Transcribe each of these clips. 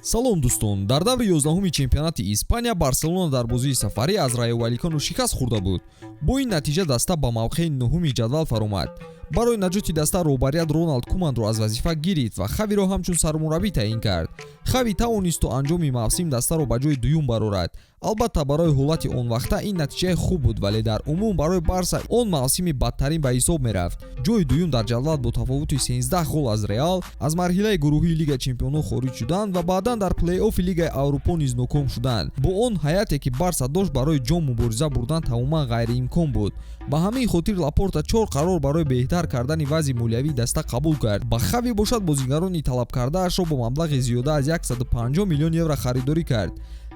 Салом, дӯстон! Дар даври 11-уми чемпионати Испания Барселона дар бозии сафарӣ аз Райо Валикано шикаст хӯрда буд. Бо ин натиҷа даста ба мавқеи нуҳуми ҷадвал фаромад. Барои наҷоти даста роҳбарият Роналд Куманро аз вазифа гирифт ва Хавиро ҳамчун сармураббӣ таъин кард. Хави тавонист то анҷоми мавсим дастаро ба ҷои дуюм барорад. Албатта, барои ҳолати он вақта ин натиҷаи хуб буд, вале дар умум барои Барса он мавсими бадтарин ба ҳисоб мерафт. Ҷои дуюм дар ҷадвал бо тафовути 13 гол аз Реал, аз марҳилаи гурӯҳии Лигаи чемпионҳо хориҷ шуданд ва баъдан дар плей-оффи Лигаи Аврупо низ ноком шуданд. Бо он ҳайате, ки Барса дошт, барои ҷом мубориза бурдан тамоман ғайриимкон буд. Ба ҳамин хотир Лапорта чор қарор барои беҳтар кардани вазъи молиявии даста қабул кард. Ба Хави бошад, бозигарони талабкардаашро бо маблағи зиёда аз 150 миллион евро харидорӣ кард.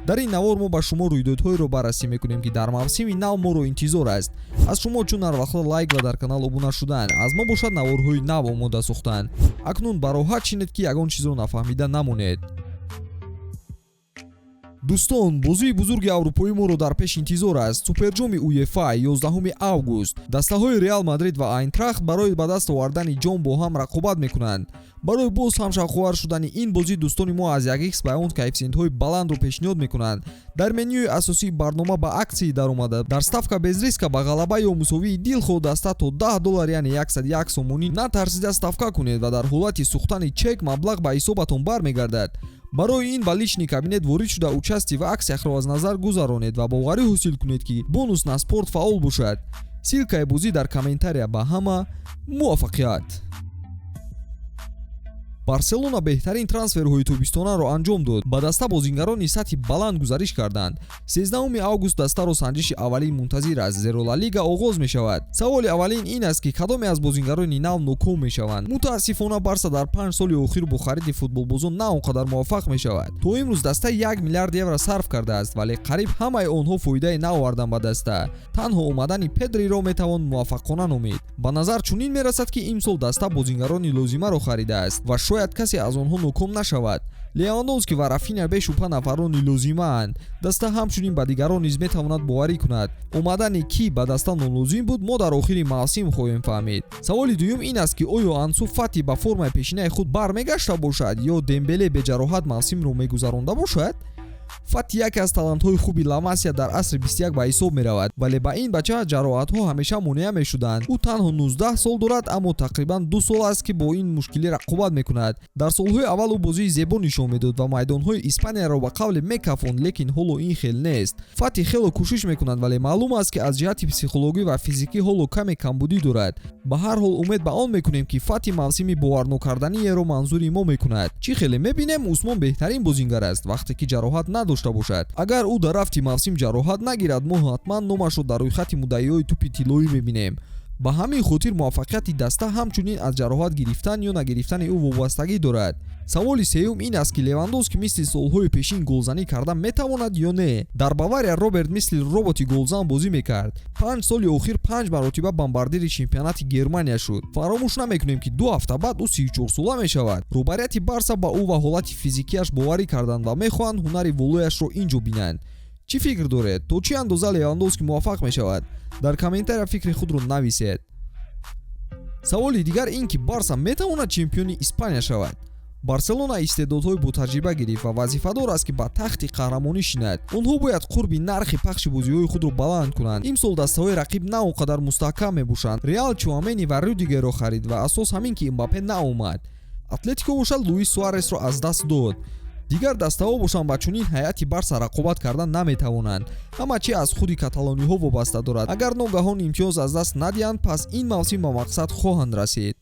Дар ин навор мо ба шумо рӯйдодҳоеро баррасӣ мекунем, ки дар мавсими нав моро интизор аст. Аз шумо чун ҳар вақта лайк ва дар канал обуна шудан, аз мо бошад наворҳои нав омода сохтан. Акнун бароҳат шинед, ки ягон чизро нафаҳмида намонед. Дӯстон, бозии бузурги аврупоӣ моро дар пеш интизор аст. Суперҷоми УЕФА, 11 август. Дастаҳои Реал Мадрид ва Айнтрахт барои ба даст овардани ҷом бо ҳам рақобат мекунанд. Барои боз ҳам шавқовар шудани ин бозӣ дӯстони мо аз 1x ба он коэффисиентҳои баландро пешниҳод мекунанд. Дар менюи асосии барнома ба акции даромада, дар ставка без риска ба ғалаба ё мусовии дилхоҳ даста то 10 доллар, яъне 101 сомонӣ, натарсида ставка кунед ва дар ҳолати сӯхтани чек маблағ ба ҳисобатон бармегардад. Барои ин ба личный кабинет ворид шуда, участие в акциях ро аз назар гузаронед ва боварӣ ҳосил кунед, ки бонус на спорт фаъол бошад. Ссылка и бозӣ дар комментария. Ба ҳама муваффақият! Барселона беҳтарин трансферҳои тобистонаро анҷом дод. Ба даста бозингарони сатҳи баланд гузариш карданд. 13 август дастаро санҷиши аввалин мунтазир аст, зеро Ла Лига оғоз мешавад. Саволи аввалин ин аст, ки кадоме аз бозингарони нав ноком мешаванд. Мутаассифона, Барса дар 5 соли охир бо хариди футболбозон на он қадар муваффақ мешавад. То имрӯз даста 1 миллиард евро сарф кардааст, вале қариб ҳамаи онҳо фоидае наоварданд ба даста. Танҳо омадани Педриро метавон муваффақона номид. Ба назар чунин мерасад, ки имсол даста бозингарони лозимаро харидааст ва шояд касе аз онҳо ноком нашавад. Левандовски ва Рафиня бешубҳа нафарони лозимаанд. Даста ҳамчунин ба дигарон низ метавонад боварӣ кунад. Омадани кӣ ба даста нолозим буд, мо дар охири мавсим хоҳем фаҳмид. Саволи дуюм ин аст, ки оё Ансу Фати ба формаи пешинаи худ бармегашта бошад ё Дембеле беҷароҳат мавсимро мегузаронда бошад? Фати яке аз талантҳои хуби Ла Масия дар асри 21 ба ҳисоб меравад, вале ба ин бача ҷароҳатҳо ҳамеша монеа мешуданд. Ӯ танҳо 19 сол дорад, аммо тақрибан 2 сол аст, ки бо ин мушкилӣ рақобат мекунад. Дар солҳои аввал ӯ бозии зебо нишон медод ва майдонҳои Испанияро ба қавле мекафонд, лекин ҳоло ин хел нест. Фати хело кӯшиш мекунад, вале маълум аст, ки аз ҷиҳати психологӣ ва физикӣ ҳоло каме камбудӣ дорад. Ба ҳар ҳол, умед ба он мекунем, ки Фати мавсими боварнокарданиеро манзури мо мекунад. Чӣ хеле мебинем, Усмон беҳтарин бозингар аст, вақте ки ҷароҳат надошта бошад. Агар ӯ дар рафти мавсим ҷароҳат нагирад, мо ҳатман номашро дар рӯйхати муддаиҳои тӯпи тиллоӣ мебинем. Ба ҳамин хотир муваффақияти даста ҳамчунин аз ҷароҳат гирифтан ё нагирифтани ӯ вобастагӣ дорад. Саволи сеюм ин аст, ки Левандовски мисли солҳои пешин голзанӣ карда метавонад ё не? Дар Бавария Роберт мисли роботи голзан бозӣ мекард. 5 соли охир панҷ маротиба бомбардири чемпионати Германия шуд. Фаромӯш намекунем, ки 2 ҳафта баъд ӯ 34сола мешавад. Роҳбарияти Барса ба ӯ ва ҳолати физикиаш боварӣ карданд ва мехоҳанд ҳунари волояшро ин ҷо бинанд. Чӣ фикр доред, то чӣ андоза Левандовски муваффақ мешавад? Дар комментария фикри худро нависед. Саволи дигар ин ки Барса метавонад чемпиони Испания шавад? Барселона истеъдодҳои ботаҷриба гирифт ва вазифадор аст, ки ба тахти қаҳрамонӣ шинад. Онҳо бояд қурби нархи пахши бозиҳои худро баланд кунанд. Имсол дастаҳои рақиб на он қадар мустаҳкам мебошанд. Реал Чуамени ва Рюдигерро харид ва асос ҳамин, ки Мбаппе наомад. Атлетико бошад, Луис Суаресро аз даст дод. Дигар дастаҳо бошанд, ба чунин ҳайати Барса рақобат кардан наметавонанд. Ҳама чи аз худи каталониҳо вобаста дорад. Агар ногаҳон имтиёз аз даст надиҳанд, пас ин мавсим ба мақсад хоҳанд расид.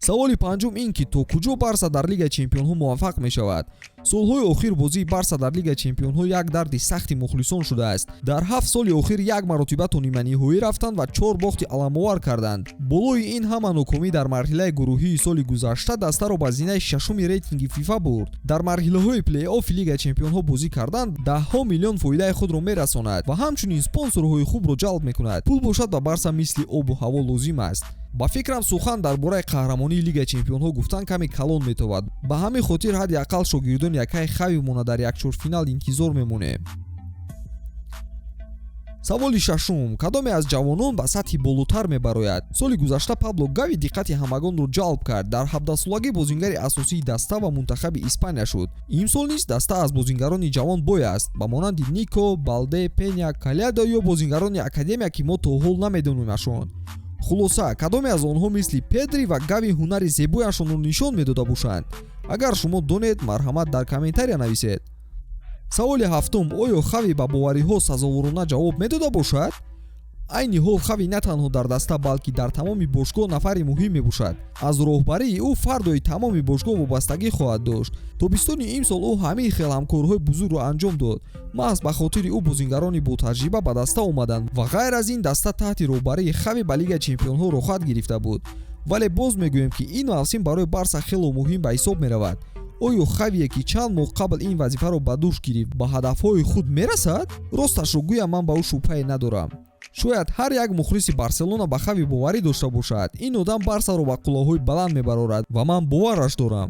Саволи панҷум ин ки то куҷо Барса дар Лигаи чемпионҳо муваффақ мешавад? Солҳои охир бозии Барса дар Лигаи чемпионҳо як дарди сахти мухлисон шудааст. Дар 7 соли охир як маротиба то ниманиҳоӣ рафтанд ва чор бохти аламовар карданд. Болои ин ҳама, нокомӣ дар марҳилаи гурӯҳии соли гузашта дастаро ба зинаи шашуми рейтинги ФИФА бурд. Дар марҳилаҳои плей-оффи Лигаи чемпионҳо бозӣ кардан даҳҳо миллион фоидаи худро мерасонад ва ҳамчунин спонсорҳои хубро ҷалб мекунад. Пул бошад, ба Барса мисли обу ҳаво лозим аст. Ба фикрам, сухан дар бораи қаҳрамонии Лигаи чемпионҳо гуфтан каме калон метобад. Ба ҳамин хотир ҳадди ақал шогирдони якаи Хавимона дар якчорфинал интизор мемонем. Саволи шашум: кадоме аз ҷавонон ба сатҳи болотар мебарояд? Соли гузашта Пабло Гави диққати ҳамагонро ҷалб кард. Дар 17-солагӣ бозингари асосии даста ва мунтахаби Испания шуд. Имсол низ даста аз бозингарони ҷавон бой аст, ба монанди Нико, Балде, Пеня, Калядо ё бозингарони академия, ки мо то ҳол намедонимашон. Хулоса, кадоме аз онҳо мисли Педри ва Гави ҳунари зебояшонро нишон медода бошанд? Агар шумо донед, марҳамат, дар комментария нависед. Саволи ҳафтум: оё Хави ба бовариҳо сазоворона ҷавоб медода бошад? Айни ҳол Хави на танҳо дар даста, балки дар тамоми бошгоҳ нафари муҳим мебошад. Аз роҳбарии ӯ фардои тамоми бошгоҳ вобастагӣ хоҳад дошт. Тобистони имсол ӯ ҳамин хел ҳамкориҳои бузургро анҷом дод. Маҳз ба хотири ӯ бозингарони ботаҷриба ба даста омаданд ва ғайр аз ин, даста таҳти роҳбарии Хави ба Лигаи чемпионҳо роҳхат гирифта буд. Вале боз мегӯем, ки ин мавсим барои Барса хело муҳим ба ҳисоб меравад. Оё Хавие, ки чанд моҳ қабл ин вазифаро ба дӯш гирифт, ба ҳадафҳои худ мерасад? Росташро гӯям, ман ба ӯ шубҳае надорам. Шояд ҳар як мухлиси Барселона ба Хави боварӣ дошта бошад. Ин одам Барсаро ба қуллаҳои баланд мебарорад ва ман бовараш дорам.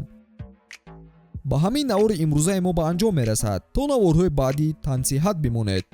Ба ҳамин навори имрӯзаи мо ба анҷом мерасад. То наворҳои баъдӣ тансиҳат бимонед.